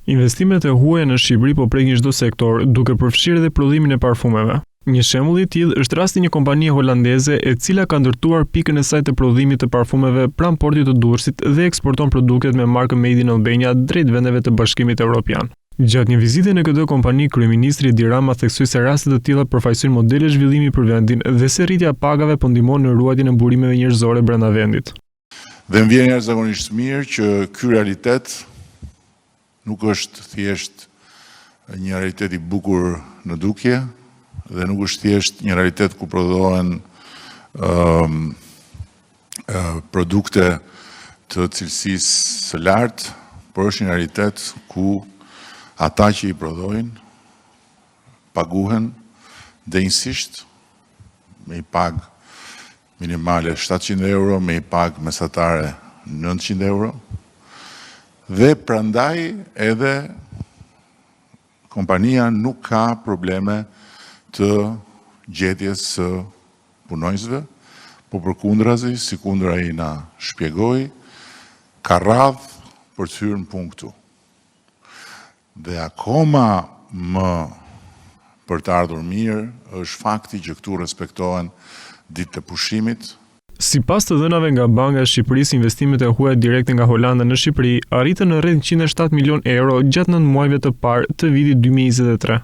Investimet e huaja në Shqipëri po prekin çdo sektor, duke përfshirë edhe prodhimin e parfumeve. Një shembull i tillë është rasti i një kompanie holandeze e cila ka ndërtuar pikën e saj të prodhimit të parfumeve pranë portit të Durrësit dhe eksporton produktet me markën Made in Albania drejt vendeve të Bashkimit Evropian. Gjatë një vizite në këtë kompani, kryeministri Edi Rama theksoi se raste të tilla përfaqësojnë modele zhvillimi për vendin dhe se rritja e pagave po ndihmon në ruajtjen e burimeve njerëzore brenda vendit. Dhe më vjen jashtëzakonisht mirë që ky realitet nuk është thjesht një realitet i bukur në dukje dhe nuk është thjesht një realitet ku prodhohen produkte të cilësisë së lartë, por është një realitet ku ata që i prodhojnë paguhen denjësisht me një pagë minimale 700 euro, me një pagë mesatare 900 euro, dhe prandaj edhe kompania nuk ka probleme të gjetjes së punonjësve, po përkundrazi, sikundër ai na shpjegoi, ka radhë për të hyrë në punë këtu. Dhe akoma më për të ardhur mirë është fakti që këtu respektohen ditët e pushimit. Sipas të dhënave nga Banka e Shqipërisë, investimet e huaja direkte nga Holanda në Shqipëri arritën në rreth 107 milionë euro gjatë 9 muajve të parë të vitit 2023.